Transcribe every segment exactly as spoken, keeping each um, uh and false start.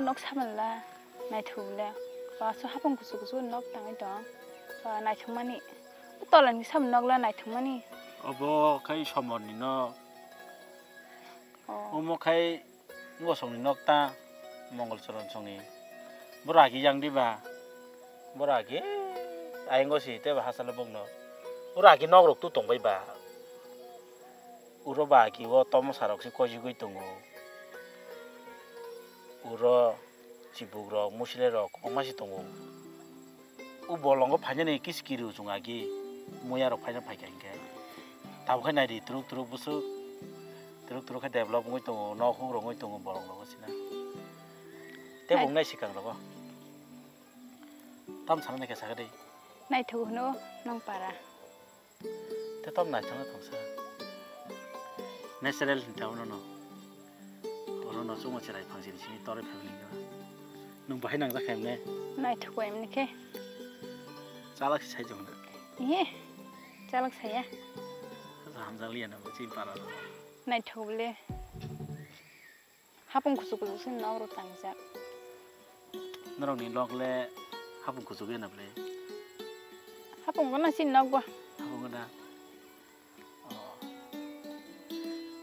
Nok samanla naithok le. Ba so hapung kusu kusu nok tangwi tong. Ba naithok mani. Tola ni sam nok la naithok mani. Obo khai somorni nok. Oh. Omo khai Ngo songni nok ta Mongol Choron songni. Bora ki yang diba. Bora ki aingo si teba hasalo bongno. Bora ki nok rok tu tongbai ba. Uro ba ki o tomo sarok si kojigoi tongo. Uro chibuk rok, musile rok, kwbangma si tongo. O bolongo phainani kis kiri o chwng agi muya rok phaina phaikha hinkhe. Tabuk khai naidi turuk turuk bwswk, turuk turuk khe develop wngwi tongo, nok huk rok wngwi tongo bolong rogo sina. Tei Nai- bung nai sikang rogo. Tam sana naikhe sakha de. Naithok hwno nang para. Tei tom naithokno thangsa. Natural hinwi tamo nono. Oro no chungo cherai phangsini simi torwi phaibo nini. Nwng bahai nangjak kha emne? Naithok bai emne khe. Chalak se sai tongna. Ihe. Chalak saya. Hamjak liya na bo chini para no. Naithok bole. Hapung kuchuk kuchuk se nok rok tangjak. Norokni nok le hapung kuchuk ya na ble? Hapung gana chini nok bo. Hapung gana. Oh.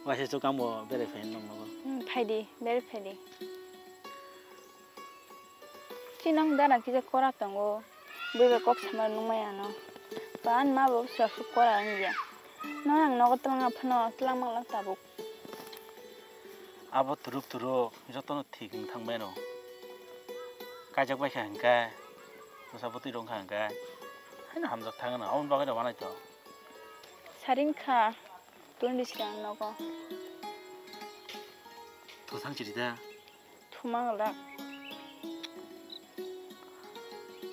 Waisa chukang bo berai phai nong nogo. Hmm, phaidi, berai phaidi. Chinang dara kisa kora tongo. Bui bai kok samar nungmai ano. Ba ani ma bo sura suk kora wngya. No ang nogo twlangma phano twlangma lak tabuk. Abo turuk turuk jotono thik wng thang mano. Kaijak bai kha hwnkhe, bwsa bwtwi rwng kha hwnkhe, haino hamjak thang no, aboni bagwi no wanai to. Saring kha, tun bisi kha nogo. Thosang chiri da. Thumang la.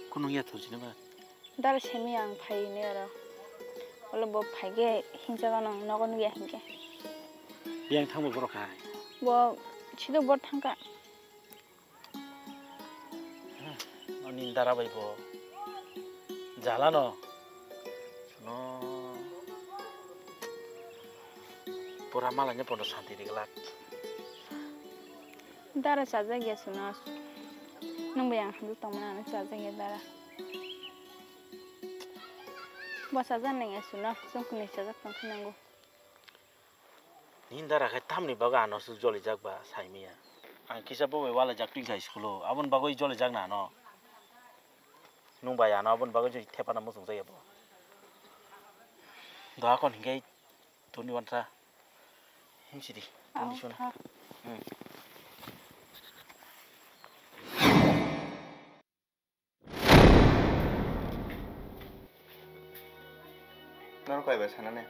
Kunung ya thosini ba. Dara semi ang phai ni oro. Olo bo phai ge hinsa gano nogo nugya hinke. Yang thangbo borok hai. Bo sido bor thangka. Ani dara bai bo. Jala no. No. Pura malanya pono santi diglak. Dara chajak ya suno. Nung bai ang hamjak tongmani ano chajak ya dara. Bo chajak nang ya suno. Chungkuni chajak tong khe nango. Nini dara khe tamni bagwi ano se jolijak ba saimaya. Ang kisa bo bai walajak twi khai school o. Aboni bagwi jolijak na ano. Nung bai ano aboni bagwi jodi thepana muchung jaya bo. Doha kon hinkhe tuni wansa. Himsidi. Tuni suna. Hmm. Nono koibar sana ne?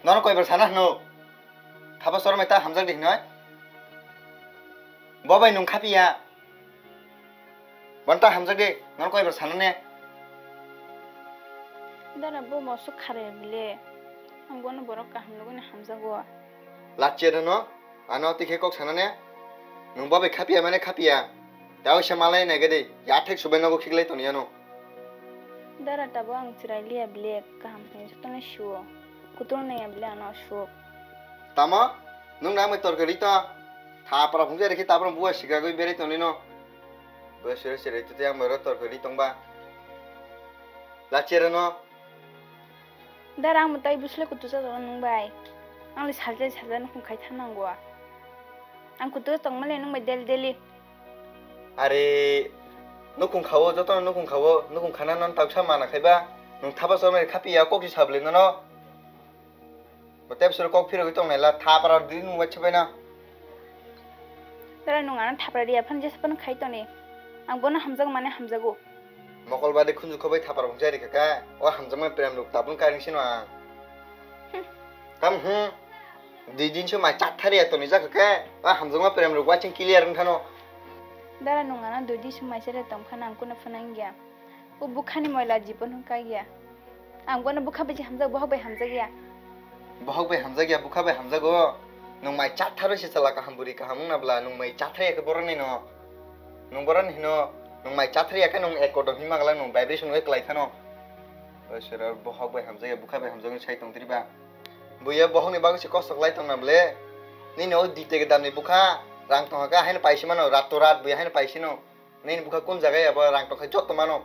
Nono koibar sana hino? Thapa sormai ta hamjak di hinoi? Bo bai nung khapiya. Bon ta hamjak di, nono koibar sana ne? Dara bo mosok khare bile. Ang bono borok kaham luguni hamjago. Lachia dono, ano tikhe kok sana ne? Nung bo bai khapiya mane khapiya. Tao se malai nai gede, ya thek subai nogo khiklai toni ano. Dara tabo ang chwrai liya bile kaham hwnwi jotono suo. Kutung naiya bile ano suo. Tamo? Nung nang mai torkhe ri to? Tha para phung jai rekhe tapra buwa sikagwi berai toni no. Bo sere sere tete ang mai ro torkhe ri tongba. Lachia dono. Dara, ang mwtai bwsle kutusa tongo nwng bai. Ang le salsa salsa nukhung khai thanango. Ang kutusa tongmani nwng bai daily daily. Are, nukhung khawo, jotono nukhung khawo, nukhung khana non taksa mana khaiba, nwng thapa chormani khapiya kok si sabli nono. Bo tep suru kok phirogwi tong naila, thapra di nwng bai chwbaina. Dara, nwng ano thapra riya phano jesa phano khai toni. Ang bono hamjago mane hamjago. Mokol bade khunju khobai thapar bung jai rikha khe, o hamjakma prem rok tabun kairing sino ang. Hmm. Tam, hmm. Dui din se mai chat thari ya toni jakha khe, o hamjakma prem rok watching clear wng thano. Dara, nwng ano dui din se mai chat tong phano ang kuno phano wngya. O bukhani moila jibon hwn kaiya. Ang bono bukha bai hamjak, bohok bai hamjakya. Bohok bai hamjakya, bukha bai hamjago. Nwng mai chat tharo se chala kaham buri kaham wngna bla, nwng mai chat thari ya khe borok ni no. Nwng borok ni hino, nwng mai chat thari ya khe nwng ek kodom hima glak nwng vibration wngwi kwlai thano. Oi sir, bohok bai hamjakya, bukha bai hamjakya sai tong tiri ba. Buya bohok ni bagwi se kosto kwlai tong na ble. Nini o dite ke dam ni bukha. Rang tongkha khe haino paisi mano, rat to rat bui haino paisi no. Nini bukha kun jaga ya bo rang tongkha joto mano.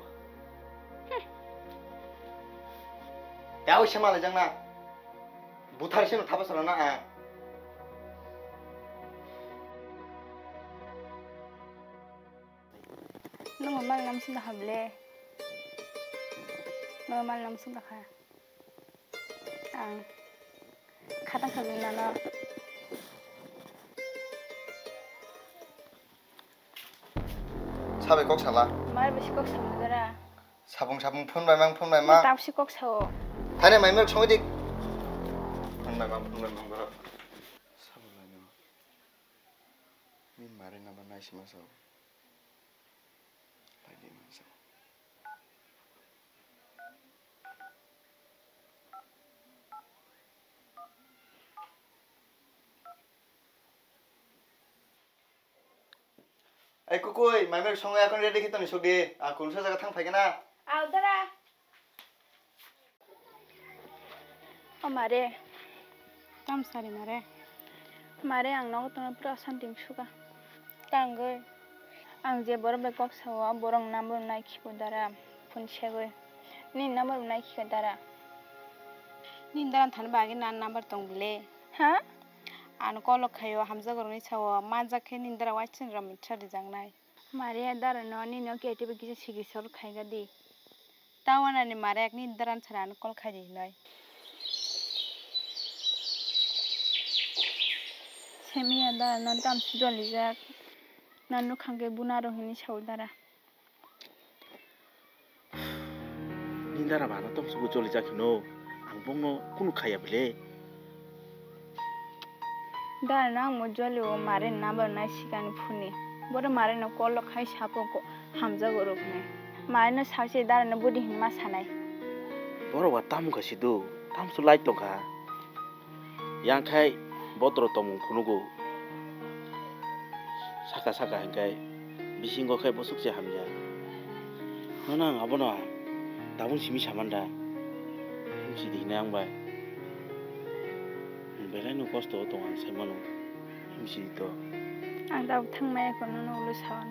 Tao se malai jang na. Buthar se no thapa sala na a. Nung mal nam sunda hable. Nung mal nam sunda kha. Ang khatang kha nana. Sabai kok sala. Mar bisi kok sama dara. Sabung sabung phun bai mang phun bai ma. Tap si kok sao. Thane mai mer songwi dik. Phun bai mang phun bai mang dara. Sabung lai no. Ni mare na ba nai sima sao. Lai di mang sao. Ei kukui, mai mai songo akon ready khe toni sogdi. A kunsa jaga thang phaikana. Aw dara. O mare. Tam sari mare. Mare ang nogo tongna pura santi suka. Tangoi. Ang je borok bai kok sao, borok number nai khibo dara phone segoi. Ni number nai khika dara. Ni dara thani bagi nan number tong bile. Ha? Ano call khaio, hamjago rwni sao, manjak khe nini dara waising ram mitha rijaknai. Maria dara no nini o K T V kisa sigi sor khaiga di. Tawana ni mare ek nini dara sara ano call khai di hinoi. Semiya dara no tam si jolijak. Na nukhang khe buna rw hini sao dara. Ni dara bana tong sugu choli jak hino. Ang bongno kunu khaya bile. Dara no ang mo joli o mare number nai sikani phuni. Boro mare no call khai sapo ko hamjago rok ne. Mare no sakse dara no budi hin ma sanai. Boro ba tam kha sidu. Tam su lai tong kha. Yang khai bodro tongmung phunugo. Saka saka hingkai bisingo khai bwswk se hamya. Nono ang abono tabuk simi samanda. Himsi di hinai ang bai. Belai no kosto o tong ang sai mano. Himsi di to. Ang tabuk thang maya ko nono ulo sawan.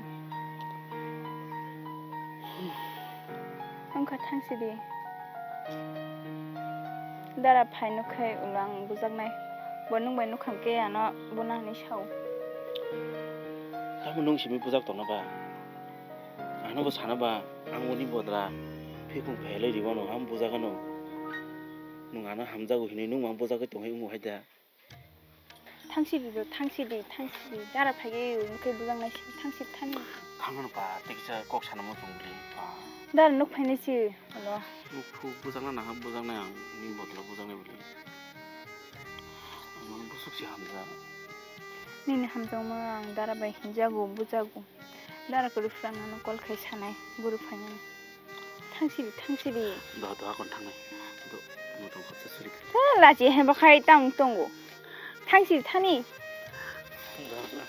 Wngkha thangsi di. Dara phai nuk khai ulo ang bujaknai. Bo nung bai nukham khe ano buna hinwi sao. Tamo nung simi bujak tongna ba? Ano bo sana ba, ang uni bodra phikung phailai riwano ang bujagano. Nung ano hamjago hinwi nung mang bujagwi tongwi wngo hai da. Thangsi di do, thangsi di, thangsi di. Dara phai ge, mukhe bujang nai si, thangsi thani. Thangmano pa, tei kisa kok sana mo chong bili pa. Dara nuk phai nai si, alo. Nuk phu bujang na nang, bujang nai ang, ni bodol bujang nai bili. Ang busuk si hamjak. Nini hamjakma ang dara bai hinjago, bujago. Dara kwrwi phwrang ano call khai sanai, buru phainani. Thangsi di, thangsi di. Do, do, akon thangnai. Do, motom khotsa suri. Ta, lachi hai bakhai tang tongo. Thangsi di thani. Do, do.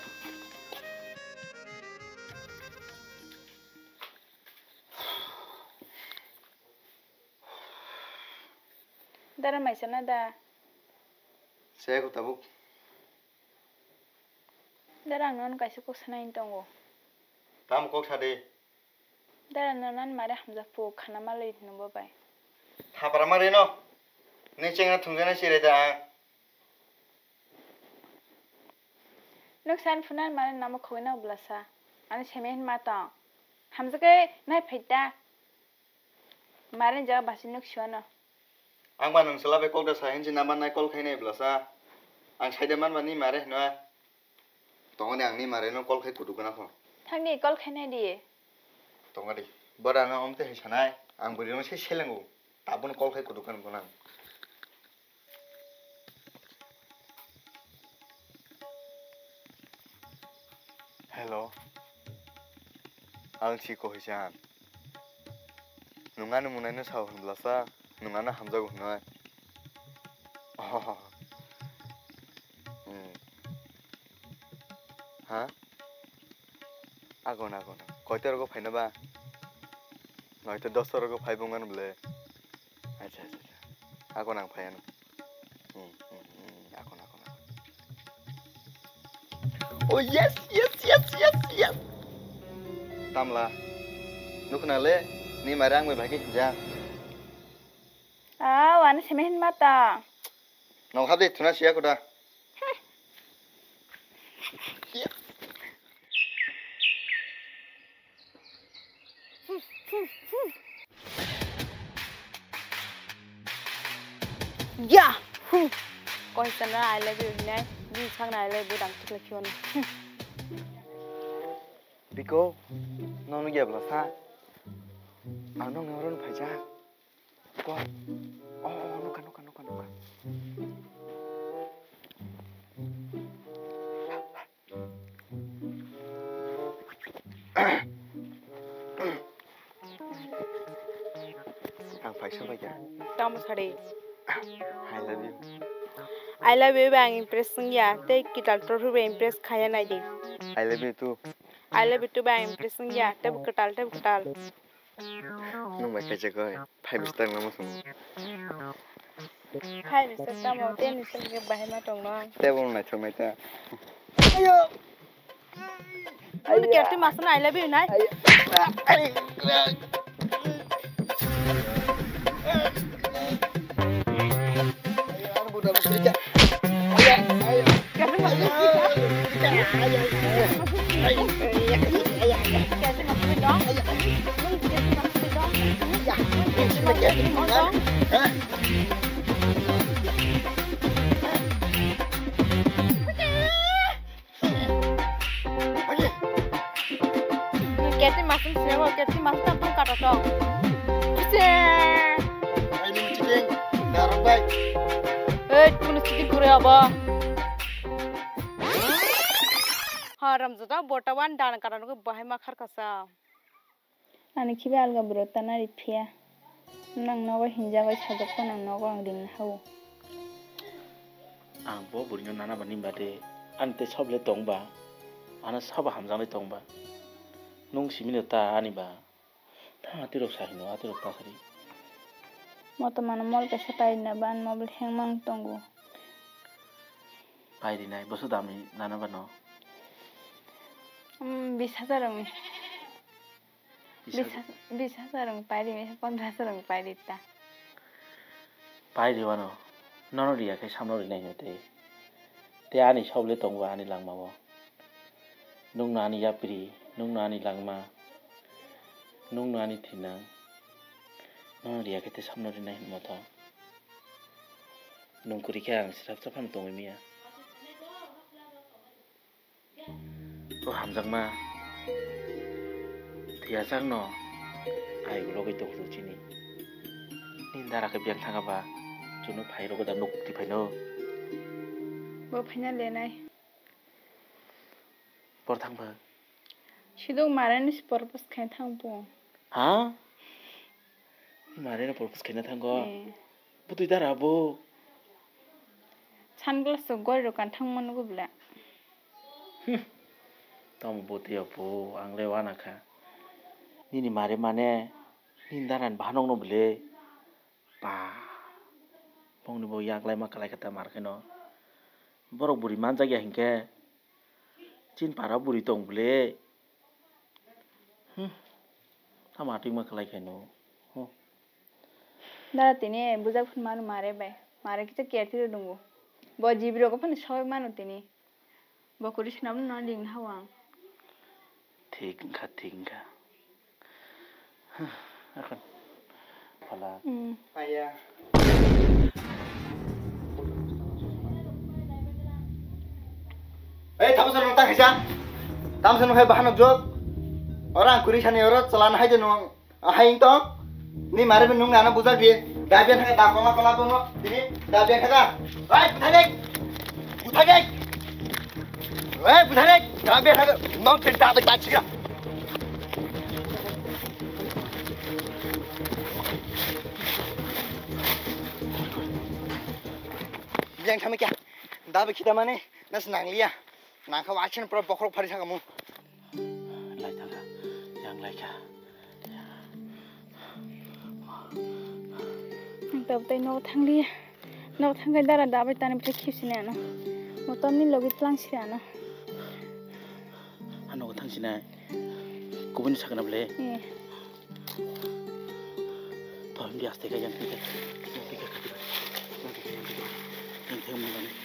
Dara maisa na da? Saya ko tabuk. Dara ang nono kaisa kok sanai tongo. Tamo kok sadi? Dara nonan mare hamjak po khana malai hino bo bai. Thapra mare no. Ni chengna thungjana sirai da ang. Nuk san phunan mare namo khogwi na blasa. Ani seme hin ma tong. Hamjak ke nai phaita. Mare jaga basi nuk siwano. Ang ba nung sela bai kok da sa hinsi number nai call khai nai blasa. Ang saida man ba ni mare hino. Tongani ang ni mare no call khai kudu gana kho. Thangni call khai nai di. Tongadi. Bora no omte hai sanai. Ang buri no se selengo. Tabun call khai kudu kan gonang. Hello. Ang si Kohisan. Nung ani munai no sao hwn blasa, nung ano hamjago hwnwi. Oh. Hmm. Ha? Agon, agon. Koito rogo phaina ba? Noito dosto rogo phai bung ano bwle. Acha, acha, acha. Agon ang phai ano. Hmm, hmm, hmm. Agon, agon, agon. Oh yes, yes, yes, yes, yes. Tamla, nukna le, ni mare ang bai bhagi hinja. Ah, wani seme hin mata. Nong habde thuna siya kuda. Ya! Huh! Koi sana I love you hinai, bini sakna I love you dang thikla khiwani. Biko, nono ya bla sa. Ang nong nang ron phaijak. Ko. Oh, oh, oh, nukha, nukha, nukha, nukha. Ang paisa bai ya. Tamo sari. I love you. I love you ba ang impress wngya. Tei kital trophy ba impress khaya nai di. I love you too. I love you too ba ang impress wngya. Tei bo kital, tei bo kital. Nung bai kaisa koi, five star no muchung. Five star tamo, ten star ke bahai ma tong no. Tebo naithok nai ta. Ayo. Nung kerti mas na I love you nai. Ayo. Keti masuk siapa? Keti masuk tak pun kata tong. Bisa. Ai, ini chicken. Darah baik. Eh, kunu chicken kure apa? Haram jada bota wan dan kata nunggu bahai makar kasa. Ani khibi alga bwrwi ta nari phiya. Nang nogo hinjagwi sajak phano ang nogo ang ringna hao. Ang bo bwrwino nana bani bade ani tei sob le tong ba, ano sabo hamjaknai tong ba. Nung simi no ta ani ba. Tha atirok sa hino, atirok ta sari. Moto mano mol kaisa pairina ban mobil hengmang tongo. Pairinai, boso dami nana bano. Hmm, bis hajar wngwi. Bis hajar. Bis ha-, bis hajar wng pairi, pondro hajar wng pairi ta. Pairi wano, nono riya khe samno rinai hino tei. Tei ani sob le tongo ani langmao. Nungno ani yapri, nungno ani langma, nungno ani thinang. Nono riya khe tei samno rinai hino moto. Nung kwrwi khe ang swrapsa phano tongwi manya. O hamjakma thwiya chakno ai ulo bai tongthok chini. Nini dara khe biyang thangkha ba chwngno phai rwgwi da nuk twi phaino. Bo phaina lenai. Bor thang ba? Sidok mare ni si propose khai thang bo. Ha? Mare no propose khaina thango. Eh. Butui dara bo. Sunglass rok gori rok kan thang mano go bla. Hmm. Tamo butui ya bo, ang le wana kha. Nini mare mane, nini dara ni bahanok no bwle. Ba. Bongni bo yaklai ma kalai kha ta mar khe no. Borok buri manjak ya hinkhe. Chin para buri tong bwle. Hmm. Tamo ating ma kalai khaino. Hmm. Dara tini bujak phun manu mare bai. Mare kisa kerti ro dungo. Bo jibi rogo phano soi manu tini. Bo kuri sinam no ding hawang. Thik wngkha, thik wngkha. Akhon. Phala. Hmm. Aya. Ei, tamo sa nung ta khaisa. Tamo sa nung hai bahan jok. Ora ang kuri sani oro chalana hai de nung. Hai tong. Ni mare nung nana bujak di. Dabian hai da kola kola bono. Dini dabian hai da. Hai, buthai dek. Buthai dek. Hei, buthai dek. Dabian hai da. Nong penta da ta chira. Yang kami kya? Dabi kita mane? Nas nangliya. Nangkha wachen pro bokrok phari sakamu. Lai thangkha. Yang laikha. Ang tabtai no thangli. No thangkai dara dabai tani bwthai khipsini ano. Motorni logi tlang siri ano. Nogo thangsinai. Kubuni sakna bole. Eh. Thor himdi aste khe yang thangkhe. Yang thangkhe kati bai. Yang thangkhe yang thangkhe. Yang thangkhe mangani.